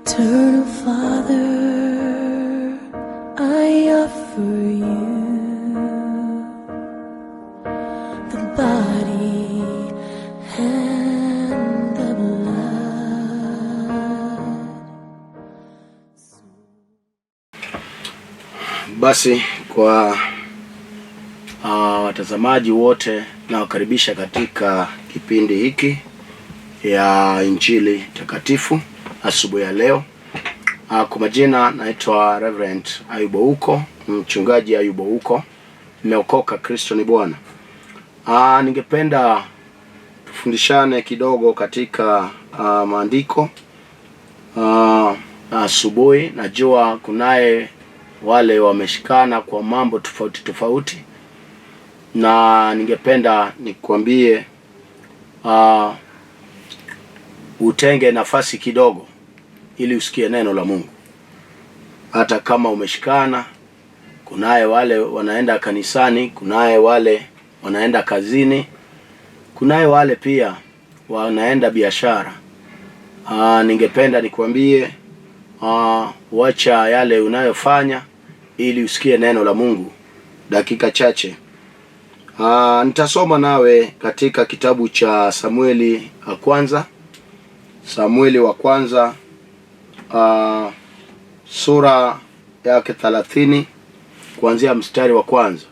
Eternal Father, I offer you the body and the blood. Basi kwa watazamaji wote nawakaribisha katika kipindi hiki ya Injili Takatifu asubuhi ya leo. Kwa majina naitwa Reverend Ayubu Ouko, mchungaji Ayubu Ouko, nimeokoka, Kristo ni Bwana. Ningependa tufundishane kidogo katika maandiko asubuhi. Najua kunaye wale wameshikana kwa mambo tofauti tofauti, na ningependa nikuambie utenge nafasi kidogo ili usikie neno la Mungu. Hata kama umeshikana, kunaye wale wanaenda kanisani, kunaye wale wanaenda kazini, kunaye wale pia wanaenda biashara. Ningependa nikuambie wacha yale unayofanya ili usikie neno la Mungu dakika chache. Nitasoma nawe katika kitabu cha Samueli wa kwanza, Samueli wa kwanza sura yake 30 kuanzia mstari wa kwanza.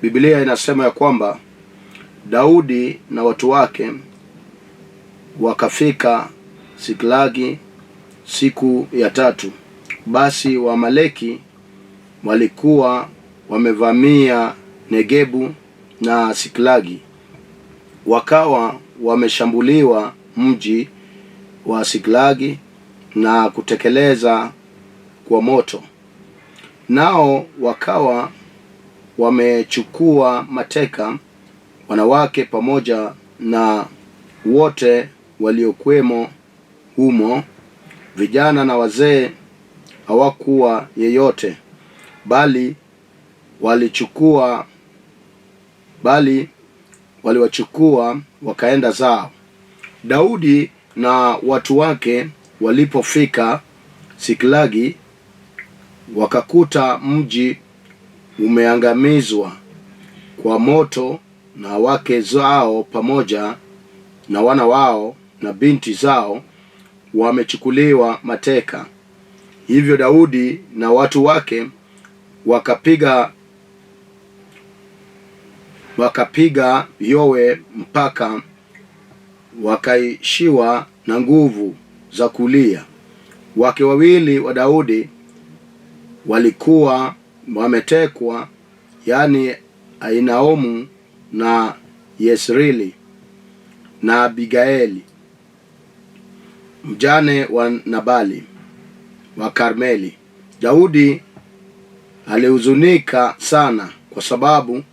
Biblia inasema ya kwamba Daudi na watu wake wakafika Siklagi siku ya tatu. Basi Waamaleki walikuwa wamevamia Negebu na Siklagi, wakawa wameshambuliwa mji wa Siklagi na kutekeleza kwa moto, nao wakawa wamechukua mateka wanawake pamoja na wote waliokuwemo humo, vijana na wazee, hawakuwa yeyote, bali waliwachukua wakaenda zao. Daudi na watu wake walipofika Siklagi, wakakuta mji umeangamizwa kwa moto, na wake zao pamoja na wana wao na binti zao wamechukuliwa mateka. Hivyo Daudi na watu wake wakapiga yowe mpaka wakaishiwa na nguvu za kulia. Wake wawili wa Daudi walikuwa wametekwa, yaani Ainaomu na Yesrili na Abigaili mjane wa Nabali wa Karmeli. Daudi alihuzunika sana kwa sababu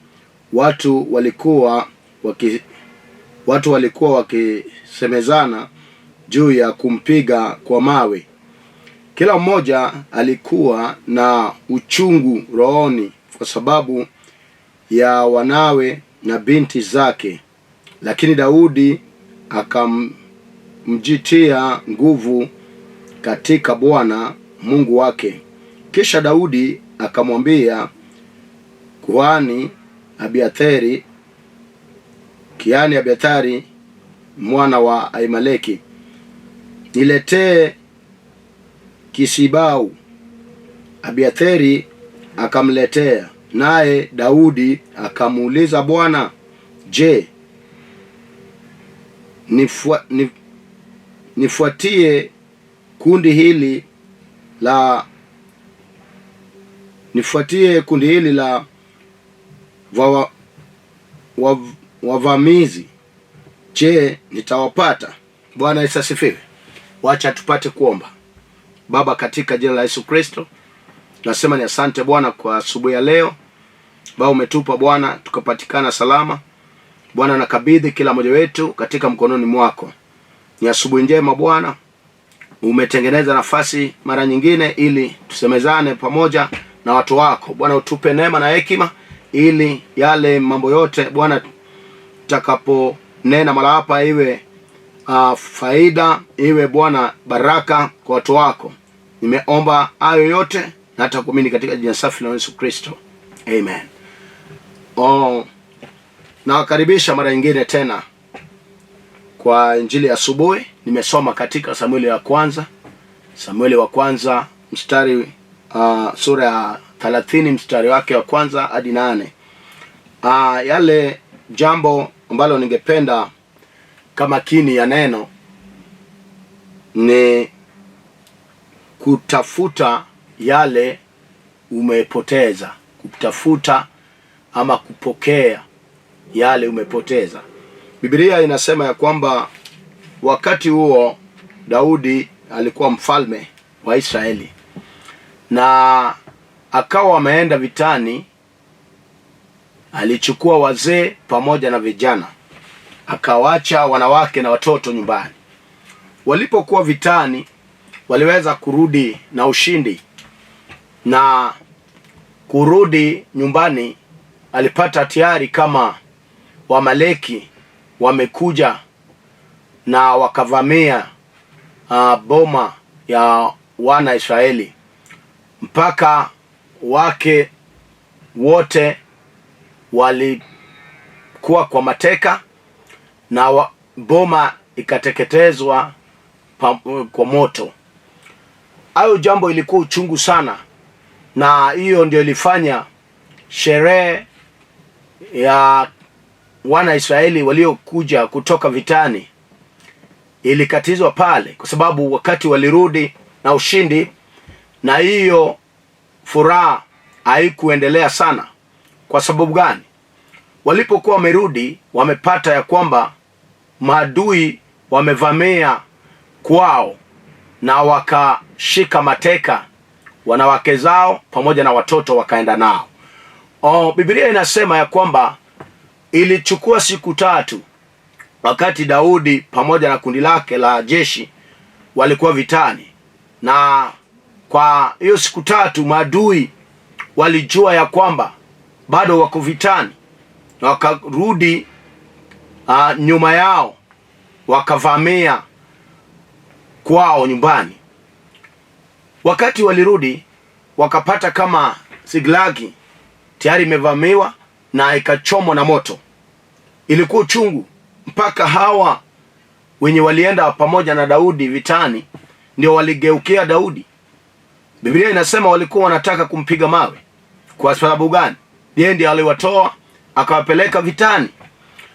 watu walikuwa wakisemezana juu ya kumpiga kwa mawe. Kila mmoja alikuwa na uchungu rohoni kwa sababu ya wanawe na binti zake, lakini Daudi akamjitia nguvu katika Bwana Mungu wake. Kisha Daudi akamwambia kuhani Abiathari, kiani Abiathari mwana wa Ahimeleki, niletee kisibau. Abiathari akamletea, naye Daudi akamuuliza Bwana, je, nifuatie kundi hili la nifuatie kundi hili la wavamizi? Je, nitawapata? Bwana Yesu asifiwe. Wacha tupate kuomba. Baba, katika jina la Yesu Kristo, nasema ni asante Bwana kwa asubuhi ya leo. Baba, umetupa Bwana tukapatikana salama. Bwana, nakabidhi kila mmoja wetu katika mkononi mwako. Ni asubuhi njema Bwana, umetengeneza nafasi mara nyingine ili tusemezane pamoja na watu wako. Bwana, utupe neema na hekima ili yale mambo yote Bwana tutakaponena mara hapa iwe faida, iwe Bwana baraka kwa watu wako. Nimeomba hayo yote na hata kuamini katika jina safi la Yesu Kristo, amen. Oh, nawakaribisha mara nyingine tena kwa injili ya asubuhi. Nimesoma katika Samueli ya kwanza, Samueli wa kwanza mstari sura ya 30 mstari wake wa kwanza hadi 8. Yale jambo ambalo ningependa kama kini ya neno ni kutafuta yale umepoteza, kutafuta ama kupokea yale umepoteza. Biblia inasema ya kwamba wakati huo Daudi alikuwa mfalme wa Israeli na akawa ameenda vitani. Alichukua wazee pamoja na vijana, akawacha wanawake na watoto nyumbani. Walipokuwa vitani, waliweza kurudi na ushindi, na kurudi nyumbani alipata tayari kama Wamaleki wamekuja na wakavamia boma ya wana Israeli mpaka wake wote walikuwa kwa mateka na boma ikateketezwa kwa moto. Hayo jambo ilikuwa uchungu sana, na hiyo ndio ilifanya sherehe ya wana Israeli waliokuja kutoka vitani ilikatizwa pale, kwa sababu wakati walirudi na ushindi, na hiyo furaha haikuendelea sana. Kwa sababu gani? Walipokuwa wamerudi, wamepata ya kwamba maadui wamevamia kwao na wakashika mateka wanawake zao pamoja na watoto wakaenda nao. Biblia inasema ya kwamba ilichukua siku 3 wakati Daudi pamoja na kundi lake la jeshi walikuwa vitani, na kwa hiyo siku 3 maadui walijua ya kwamba bado wako vitani, na wakarudi nyuma yao wakavamia kwao nyumbani. Wakati walirudi wakapata kama Siglagi tayari imevamiwa na ikachomwa na moto. Ilikuwa uchungu mpaka hawa wenye walienda pamoja na Daudi vitani ndio waligeukia Daudi. Biblia inasema walikuwa wanataka kumpiga mawe. Kwa sababu gani? Yeye ndiye aliwatoa akawapeleka vitani.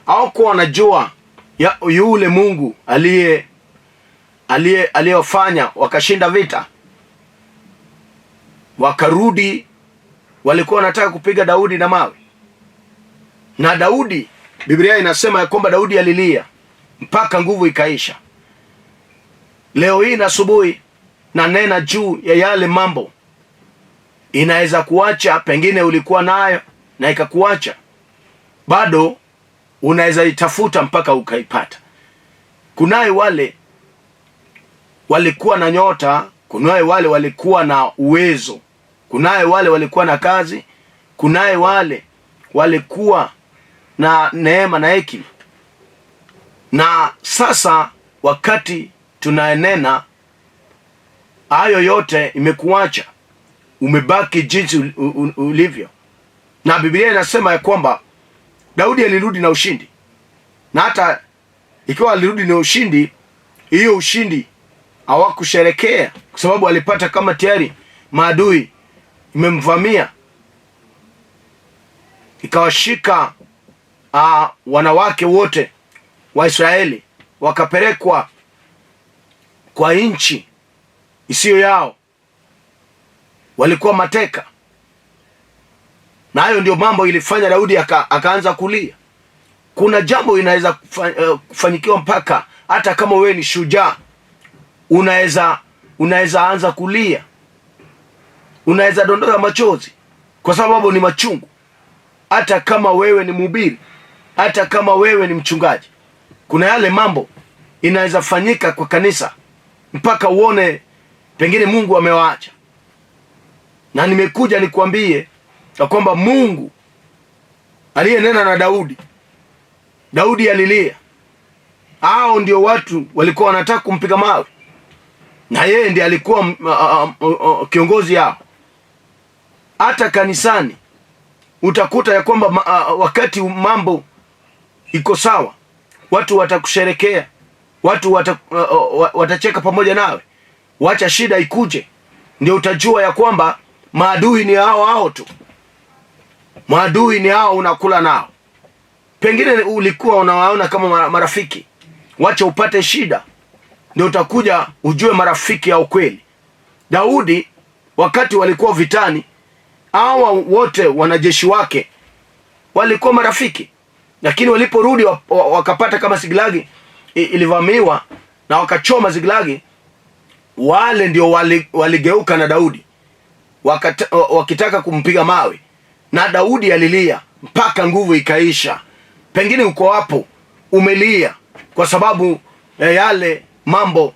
Hawakuwa wanajua ya yule Mungu aliyofanya wakashinda vita. Wakarudi, walikuwa wanataka kupiga Daudi na mawe. Na Daudi, Biblia inasema ya kwamba Daudi alilia mpaka nguvu ikaisha. Leo hii na asubuhi na nena juu ya yale mambo inaweza kuacha, pengine ulikuwa nayo na ikakuacha, bado unaweza itafuta mpaka ukaipata. Kunaye wale walikuwa na nyota, kunaye wale walikuwa na uwezo, kunaye wale walikuwa na kazi, kunaye wale walikuwa na neema na hekima. Na sasa wakati tunaenena hayo yote imekuacha, umebaki jinsi ulivyo. Na Biblia inasema ya kwamba Daudi alirudi na ushindi. Na hata ikiwa alirudi na ushindi, hiyo ushindi hawakusherekea kwa sababu alipata kama tayari maadui imemvamia, ikawashika wanawake wote wa Israeli, wakapelekwa kwa nchi isiyo yao, walikuwa mateka. Na hayo ndio mambo ilifanya Daudi akaanza kulia. Kuna jambo inaweza kufanyikiwa mpaka hata kama wewe ni shujaa, unaweza anza kulia, unaweza dondoka machozi kwa sababu ni machungu. Hata kama wewe ni mhubiri, hata kama wewe ni mchungaji, kuna yale mambo inaweza fanyika kwa kanisa mpaka uone pengine Mungu amewaacha. Na nimekuja nikuambie ya kwamba Mungu aliyenena na Daudi, Daudi alilia. Hao ndio watu walikuwa wanataka kumpiga mawe, na yeye ndiye alikuwa kiongozi yao. Hata kanisani utakuta ya kwamba wakati mambo iko sawa, watu watakusherekea, watu watacheka pamoja nawe. Wacha shida ikuje, ndio utajua ya kwamba maadui ni hao hao tu, maadui ni hao unakula nao. Pengine ulikuwa unawaona kama marafiki, wacha upate shida, ndio utakuja ujue marafiki ya ukweli. Daudi wakati walikuwa vitani, hawa wote wanajeshi wake walikuwa marafiki, lakini waliporudi wakapata kama Siglagi ilivamiwa na wakachoma Siglagi, wale ndio waligeuka na Daudi wakitaka kumpiga mawe, na Daudi alilia mpaka nguvu ikaisha. Pengine uko hapo umelia kwa sababu ya yale mambo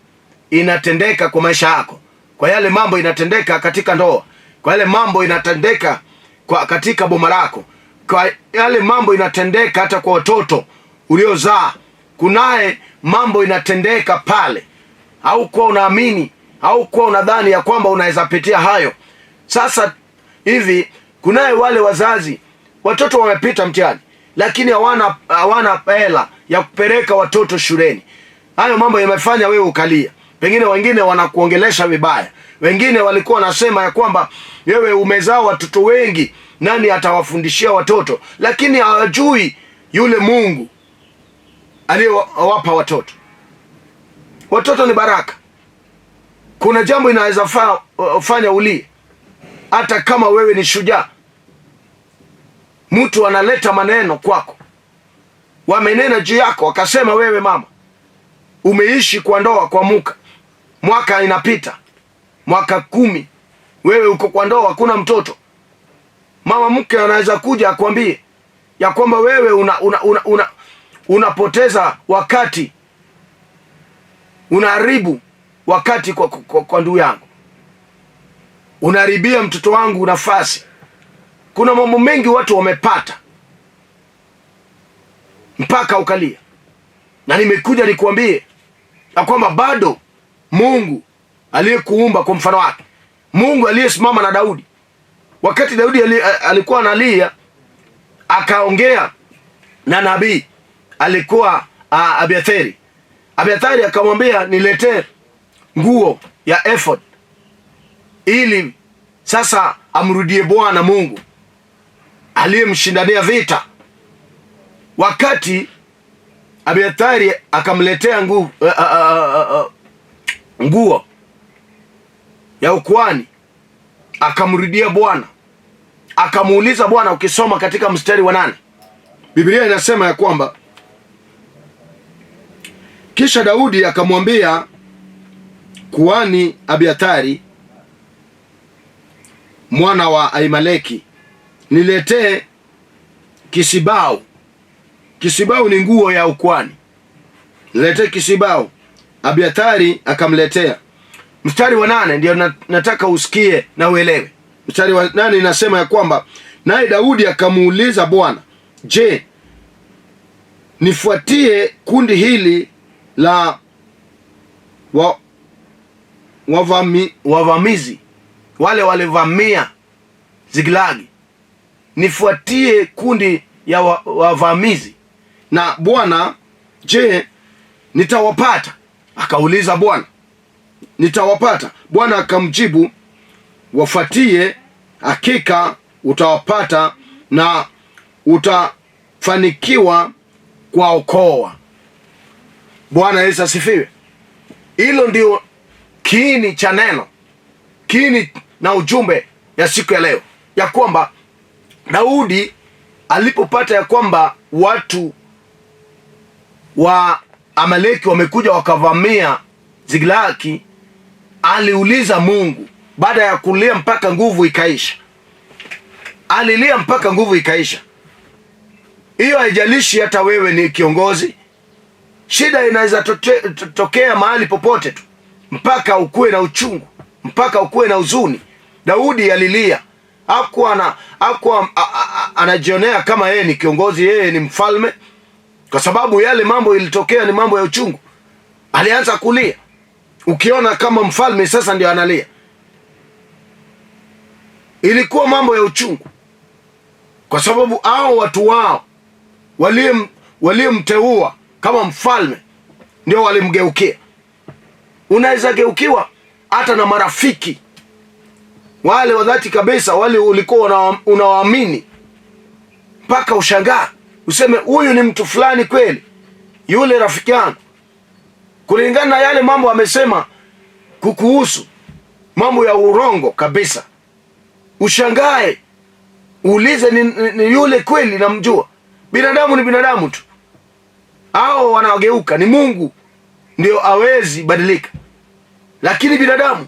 inatendeka kwa maisha yako, kwa yale mambo inatendeka katika ndoa, kwa yale mambo inatendeka kwa katika boma lako, kwa yale mambo inatendeka hata kwa watoto uliozaa. Kunaye mambo inatendeka pale, au kuwa unaamini au kuwa unadhani ya kwamba unaweza pitia hayo. Sasa hivi kunaye wale wazazi, watoto wamepita mtihani, lakini hawana hela ya kupeleka watoto shuleni. Hayo mambo yamefanya wewe ukalia. Pengine wengine wanakuongelesha vibaya, wengine walikuwa wanasema ya kwamba wewe umezaa watoto wengi, nani atawafundishia watoto? Lakini hawajui yule Mungu aliyewapa watoto. Watoto ni baraka. Kuna jambo inaweza fanya ulie, hata kama wewe ni shujaa. Mtu analeta maneno kwako, wamenena juu yako, wakasema wewe mama umeishi kwa ndoa kwa muka, mwaka inapita mwaka 10, wewe uko kwa ndoa hakuna mtoto. Mama mke anaweza kuja akwambie ya kwamba wewe unapoteza wakati, unaharibu wakati kwa ndugu yangu, unaharibia mtoto wangu nafasi. Kuna mambo mengi watu wamepata mpaka ukalia, na nimekuja nikuambie ya kwamba bado Mungu aliyekuumba kwa mfano wake, Mungu aliyesimama na Daudi wakati Daudi alikuwa analia, akaongea na nabii alikuwa Abiathari. Abiathari akamwambia, niletee nguo ya ephod ili sasa amrudie Bwana Mungu aliyemshindania vita. Wakati Abiathari akamletea nguo ya ukuhani, akamrudia Bwana, akamuuliza Bwana. Ukisoma katika mstari wa 8, Biblia inasema ya kwamba kisha Daudi akamwambia kuhani Abiathari mwana wa Ahimeleki, niletee kisibau. Kisibau ni nguo ya ukuhani. Niletee kisibau. Abiathari akamletea. Mstari wa 8 ndio nataka usikie na uelewe. Mstari wa 8 inasema ya kwamba naye Daudi akamuuliza Bwana, je, nifuatie kundi hili la wavamizi wale walivamia Ziklagi, nifuatie kundi ya wavamizi na Bwana, je, nitawapata? Akauliza Bwana, nitawapata? Bwana akamjibu, wafuatie, hakika utawapata na utafanikiwa kuwaokoa. Bwana Yesu asifiwe. Hilo ndio kiini cha neno, kiini na ujumbe ya siku ya leo, ya kwamba Daudi alipopata ya kwamba watu wa Amaleki wamekuja wakavamia Ziklagi, aliuliza Mungu baada ya kulia mpaka nguvu ikaisha. Alilia mpaka nguvu ikaisha. Hiyo haijalishi hata wewe ni kiongozi, shida inaweza tokea mahali popote tu, mpaka ukue na uchungu, mpaka ukue na huzuni. Daudi alilia, hakuwa anajionea kama yeye ni kiongozi, yeye ni mfalme. kwa sababu yale mambo ilitokea ni mambo ya uchungu. Alianza kulia. Ukiona kama mfalme sasa ndio analia, ilikuwa mambo ya uchungu, kwa sababu hao watu wao waliyemteua kama mfalme ndio walimgeukia. Unaweza geukiwa hata na marafiki wale wa dhati kabisa, wale ulikuwa unawaamini mpaka ushangaa useme huyu ni mtu fulani kweli, yule rafiki yangu, kulingana na yale mambo amesema kukuhusu, mambo ya urongo kabisa. Ushangae uulize, ni yule kweli namjua? Binadamu ni binadamu tu, hao wanaogeuka ni Mungu ndio awezi badilika, lakini binadamu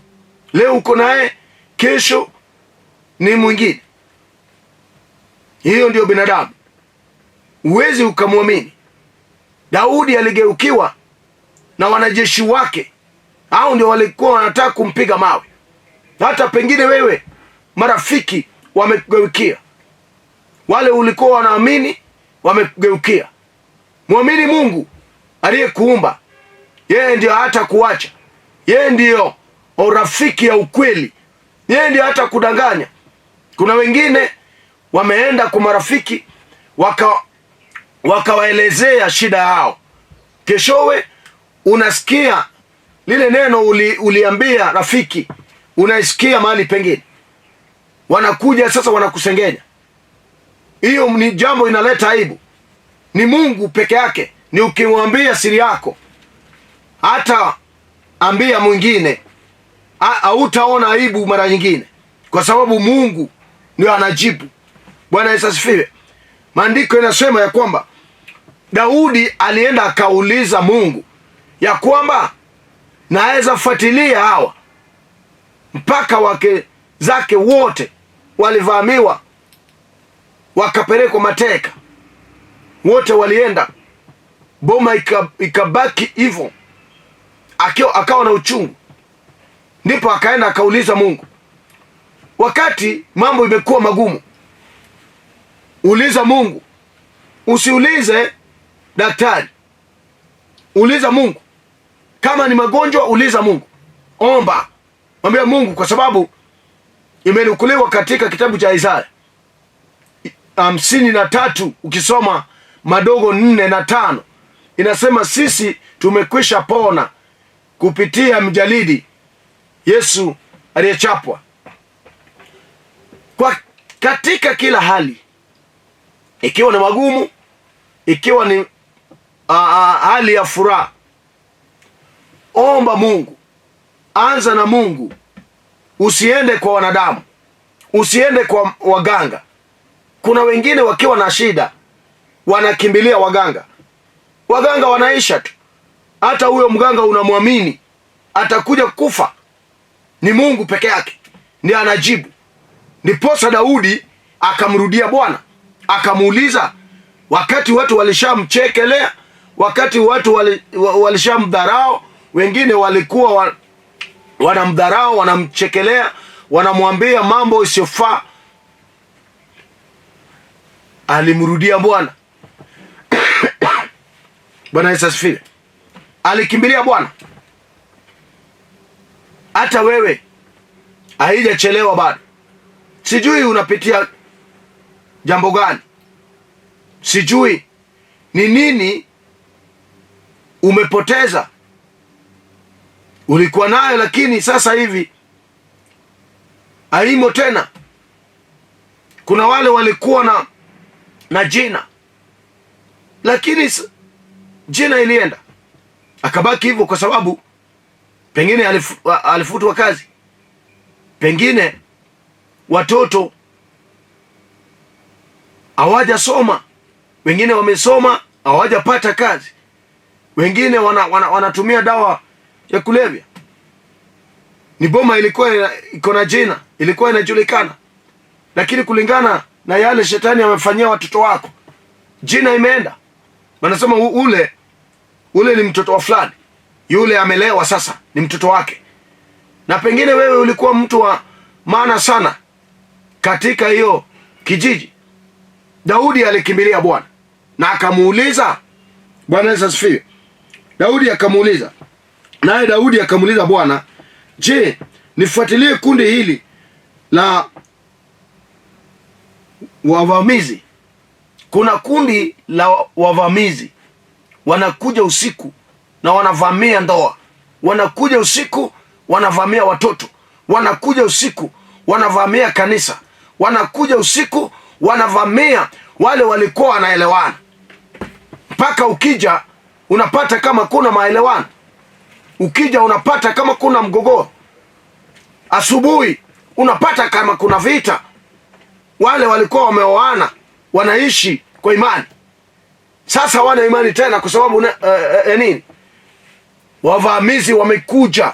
leo uko naye, kesho ni mwingine. Hiyo ndio binadamu, huwezi ukamwamini. Daudi aligeukiwa na wanajeshi wake, hao ndio walikuwa wanataka kumpiga mawe. Hata pengine wewe marafiki wamekugeukia, wale ulikuwa wanaamini wamekugeukia. Mwamini Mungu aliyekuumba, yeye ndio hata kuacha, yeye ndiyo rafiki ya ukweli, yeye ndio hata kudanganya. Kuna wengine wameenda kwa marafiki wakawaelezea shida yao, keshowe unasikia lile neno uliambia rafiki, unaisikia mahali pengine, wanakuja sasa wanakusengenya. Hiyo ni jambo inaleta aibu. Ni Mungu peke yake, ni ukimwambia siri yako, hata ambia mwingine, hautaona aibu mara nyingine, kwa sababu Mungu ndio anajibu. Bwana Yesu asifiwe. Maandiko inasema ya kwamba Daudi alienda akauliza Mungu ya kwamba naweza fuatilia hawa mpaka wake zake wote walivamiwa wakapelekwa mateka, wote walienda, boma ikabaki hivyo, akawa na uchungu. Ndipo akaenda akauliza Mungu. Wakati mambo imekuwa magumu, uliza Mungu, usiulize daktari, uliza Mungu. Kama ni magonjwa, uliza Mungu, omba, mwambie Mungu, kwa sababu imenukuliwa katika kitabu cha Isaya 53 ukisoma madogo 4 na 5 inasema sisi tumekwisha pona kupitia mjalidi Yesu aliyechapwa. Kwa katika kila hali, ikiwa ni magumu, ikiwa ni hali ya furaha, omba Mungu, anza na Mungu, usiende kwa wanadamu, usiende kwa waganga. Kuna wengine wakiwa na shida wanakimbilia waganga, waganga wanaisha tu. Hata huyo mganga unamwamini atakuja kufa, ni Mungu peke yake ndiye anajibu. Ndiposa Daudi akamrudia Bwana akamuuliza, wakati watu walishamchekelea, wakati watu walishamdharau, wengine walikuwa wanamdharau, wanamchekelea, wanamwambia mambo isiyofaa. Alimrudia Bwana. Bwana Yesu asifiwe. Alikimbilia Bwana. Hata wewe haijachelewa bado. Sijui unapitia jambo gani, sijui ni nini umepoteza, ulikuwa nayo lakini sasa hivi haimo tena. Kuna wale walikuwa na jina lakini jina ilienda, akabaki hivyo kwa sababu pengine alifutwa kazi, pengine watoto hawajasoma, wengine wamesoma hawajapata kazi, wengine wanatumia dawa ya kulevya. Ni boma ilikuwa iko na jina, ilikuwa inajulikana, lakini kulingana na yale shetani amefanyia watoto wako, jina imeenda. Wanasema ule ni mtoto wa fulani, yule amelewa sasa ni mtoto wake. Na pengine wewe ulikuwa mtu wa maana sana katika hiyo kijiji. Daudi alikimbilia Bwana na akamuuliza, Bwana Yesu asifiwe. Daudi akamuuliza, naye Daudi akamuuliza Bwana, je, nifuatilie kundi hili la wavamizi? Kuna kundi la wavamizi wanakuja usiku na wanavamia ndoa, wanakuja usiku wanavamia watoto, wanakuja usiku wanavamia kanisa, wanakuja usiku wanavamia wale walikuwa wanaelewana. Mpaka ukija unapata kama kuna maelewano, ukija unapata kama kuna mgogoro, asubuhi unapata kama kuna vita. Wale walikuwa wameoana wanaishi kwa imani, sasa hawana imani tena kwa sababu nini? Wavamizi wamekuja,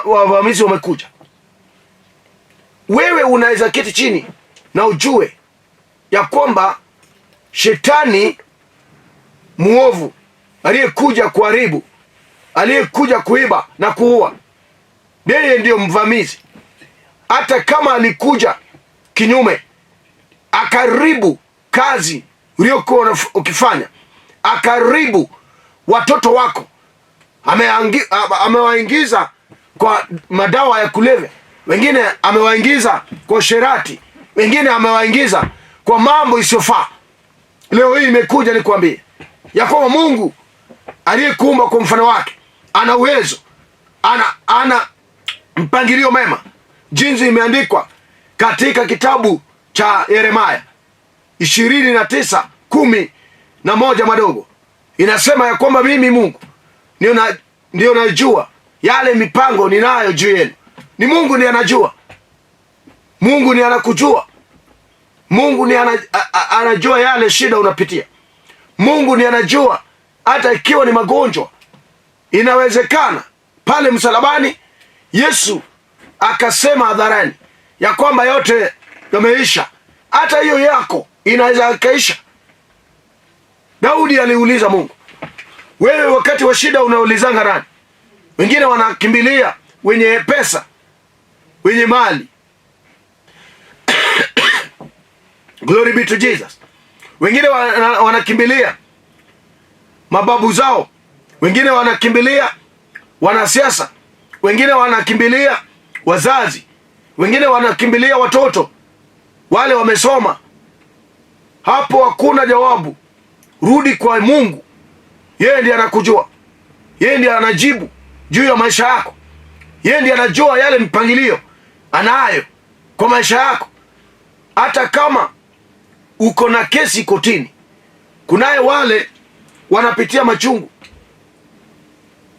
wavamizi wamekuja. Wewe unaweza keti chini na ujue ya kwamba shetani muovu aliyekuja kuharibu, aliyekuja kuiba na kuua, yeye ndiyo mvamizi. Hata kama alikuja kinyume akaribu kazi uliyokuwa ukifanya, akaribu watoto wako, amewaingiza kwa madawa ya kulevya, wengine amewaingiza kwa usherati, wengine amewaingiza kwa mambo isiyofaa. Leo hii imekuja nikwambie ya kwamba Mungu aliyekuumba kwa mfano wake ana uwezo, ana mpangilio mema, jinsi imeandikwa katika kitabu cha Yeremia 29:11 madogo, inasema ya kwamba mimi Mungu ndio najua yale mipango ninayo juu yenu. Ni Mungu ndiye anajua. Mungu ndiye anakujua. Mungu ndiye anajua yale shida unapitia. Mungu ndiye anajua hata ikiwa ni magonjwa. Inawezekana pale msalabani Yesu akasema hadharani ya kwamba yote yameisha. Hata hiyo yako inaweza ikaisha. Daudi aliuliza Mungu, wewe wakati wa shida unaulizanga nani? Wengine wanakimbilia wenye pesa, wenye mali. Glory be to Jesus. Wengine wanakimbilia mababu zao, wengine wanakimbilia wanasiasa, wengine wanakimbilia wazazi, wengine wanakimbilia watoto wale wamesoma. Hapo hakuna jawabu. Rudi kwa Mungu, yeye ndiye anakujua, yeye ndiye anajibu juu ya maisha yako, yeye ndiye anajua yale mpangilio anayo kwa maisha yako. Hata kama uko na kesi kotini, kunaye wale wanapitia machungu.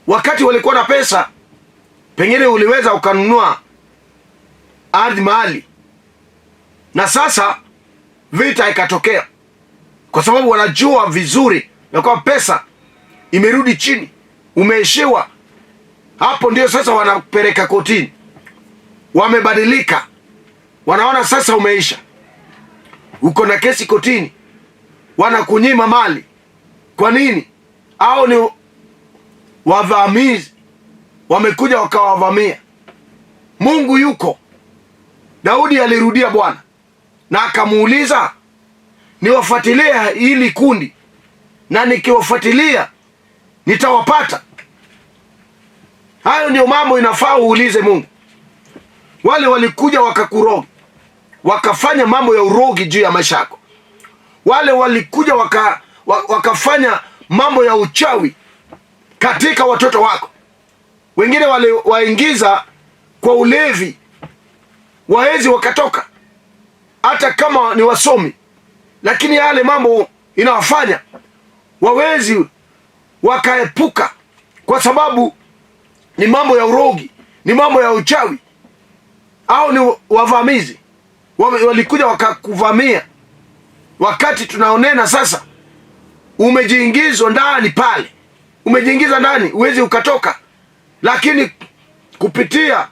Wakati walikuwa na pesa, pengine uliweza ukanunua ardhi mahali, na sasa vita ikatokea, kwa sababu wanajua vizuri na kwa pesa imerudi chini, umeishiwa. Hapo ndio sasa wanapeleka kotini. Wamebadilika, wanaona sasa umeisha, uko na kesi kotini, wanakunyima mali. Kwa nini? Au ni wavamizi wamekuja wakawavamia. Mungu yuko. Daudi alirudia Bwana na akamuuliza, niwafuatilie hili kundi, na nikiwafuatilia nitawapata? Hayo ndio mambo inafaa uulize Mungu. Wale walikuja wakakuroga, wakafanya mambo ya urogi juu ya maisha yako. Wale walikuja wakafanya mambo ya uchawi katika watoto wako. Wengine waliwaingiza kwa ulevi, waezi wakatoka, hata kama ni wasomi, lakini yale mambo inawafanya wawezi wakaepuka, kwa sababu ni mambo ya urogi, ni mambo ya uchawi, au ni wavamizi walikuja wakakuvamia. Wakati tunaonena sasa, umejiingizwa ndani pale, umejiingiza ndani, huwezi ukatoka. Lakini kupitia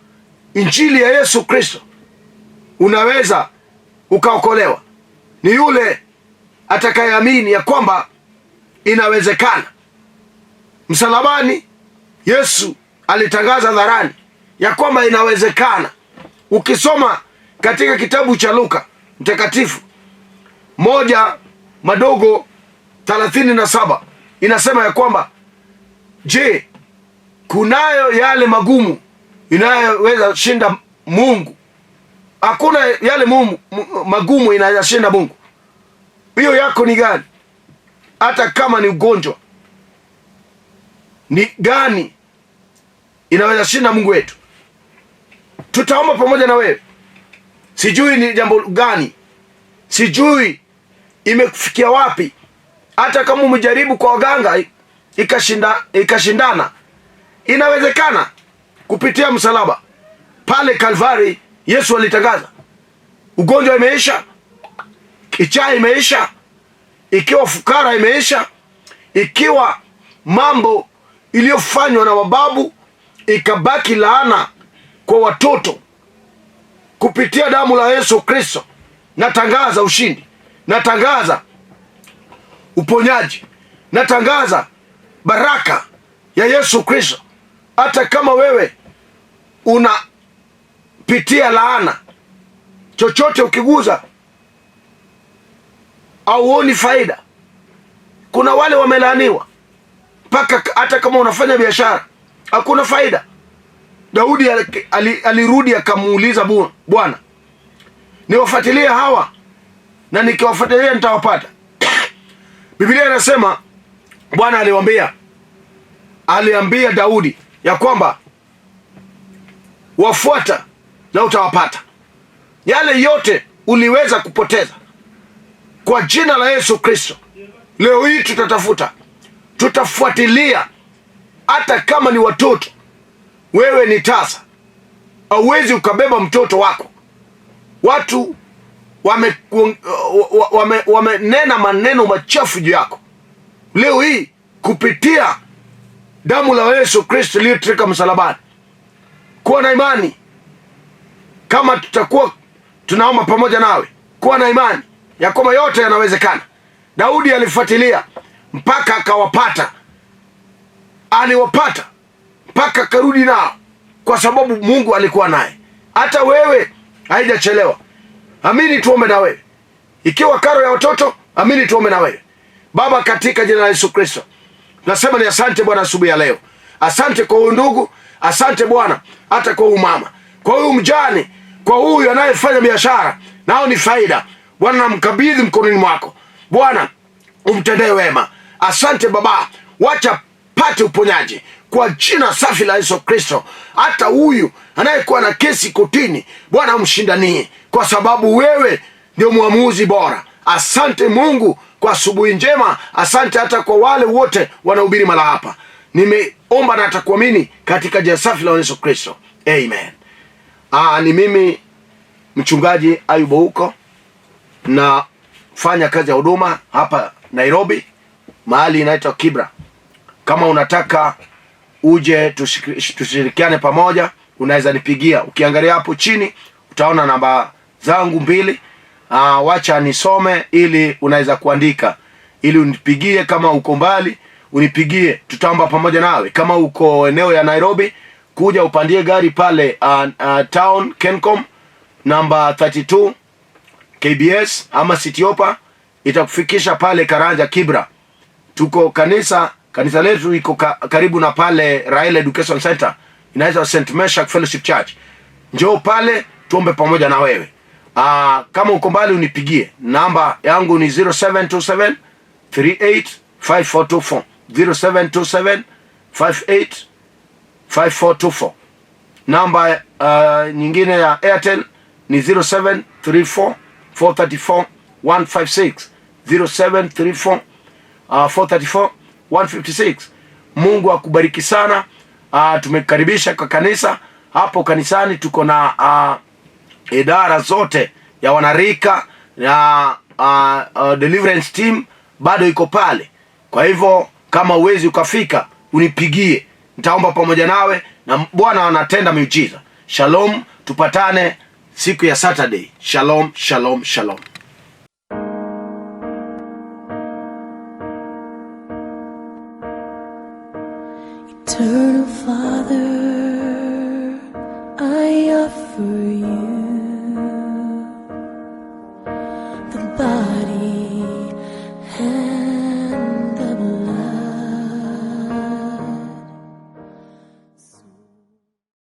injili ya Yesu Kristo unaweza ukaokolewa. Ni yule atakayeamini ya kwamba inawezekana. Msalabani Yesu alitangaza hadharani ya kwamba inawezekana. Ukisoma katika kitabu cha Luka mtakatifu 1 madogo 37 inasema ya kwamba, je, kunayo yale magumu inayoweza shinda Mungu? Hakuna yale Mungu, magumu inayoshinda Mungu. Hiyo yako ni gani? Hata kama ni ugonjwa ni gani inaweza shinda Mungu wetu? Tutaomba pamoja na wewe. Sijui ni jambo gani, sijui imekufikia wapi. Hata kama umejaribu kwa waganga ikashindana, inawezekana kupitia msalaba pale Kalvari. Yesu alitangaza ugonjwa imeisha, kichaa imeisha, ikiwa fukara imeisha, ikiwa mambo iliyofanywa na wababu ikabaki laana kwa watoto, kupitia damu la Yesu Kristo natangaza ushindi, natangaza uponyaji, natangaza baraka ya Yesu Kristo. Hata kama wewe unapitia laana, chochote ukiguza hauoni faida. Kuna wale wamelaaniwa mpaka hata kama unafanya biashara hakuna faida. Daudi alirudi akamuuliza Bwana, niwafuatilie hawa na nikiwafuatilia nitawapata? Biblia inasema Bwana aliambia Daudi ya kwamba wafuata na utawapata. Yale yote uliweza kupoteza, kwa jina la Yesu Kristo leo hii tutatafuta, tutafuatilia. Hata kama ni watoto, wewe ni tasa, hauwezi ukabeba mtoto wako. Watu wamenena maneno machafu juu yako. Leo hii kupitia damu la Yesu Kristo iliyotirika msalabani, kuwa na imani. Kama tutakuwa tunaomba pamoja nawe, kuwa na imani ya kwamba yote yanawezekana. Daudi alifuatilia mpaka akawapata, aliwapata mpaka akarudi nao, kwa sababu Mungu alikuwa naye. Hata wewe haijachelewa, amini tuombe na wewe. Ikiwa karo ya watoto, amini tuombe na wewe. Baba, katika jina la Yesu Kristo nasema ni asante Bwana asubuhi ya leo. Asante kwa huyu ndugu, asante Bwana hata kwa huyu mama, kwa huyu mjane, kwa huyu anayefanya biashara, nao ni faida. Bwana, namkabidhi mkononi mwako Bwana, umtendee wema. Asante Baba, wacha pate uponyaji kwa jina safi la Yesu Kristo. Hata huyu anayekuwa na kesi kotini, Bwana umshindanie, kwa sababu wewe ndio mwamuzi bora. Asante Mungu kwa asubuhi njema. Asante hata kwa wale wote wanahubiri mara hapa. Nimeomba na atakuamini katika jina safi la Yesu Kristo, amen. Ni mimi mchungaji Ayubu Ouko, nafanya kazi ya huduma hapa Nairobi, mahali inaitwa Kibra. Kama unataka uje tushirikiane pamoja, unaweza nipigia. Ukiangalia hapo chini utaona namba zangu 2. Wacha nisome ili unaweza kuandika, ili unipigie. Kama uko mbali unipigie, tutaomba pamoja nawe. Kama uko eneo ya Nairobi, kuja upandie gari pale town Kencom namba 32 KBS ama Cityopa, itakufikisha pale Karanja Kibra. Tuko kanisa letu iko karibu na pale Raila Education Center, inaitwa St. Meshach Fellowship Church. Njoo pale tuombe pamoja na wewe. Kama uko mbali unipigie. Namba yangu ni 0727 385424. 0727 58 5424. Namba nyingine ya Airtel ni 0734 434 156. 0734 434 156. Mungu akubariki sana. Tumekaribisha kwa kanisa. Hapo kanisani tuko na idara zote ya wanarika na deliverance team bado iko pale. Kwa hivyo kama uwezi ukafika, unipigie, nitaomba pamoja nawe na Bwana anatenda miujiza. Shalom, tupatane siku ya Saturday. Shalom, shalom, shalom. Eternal Father, I offer you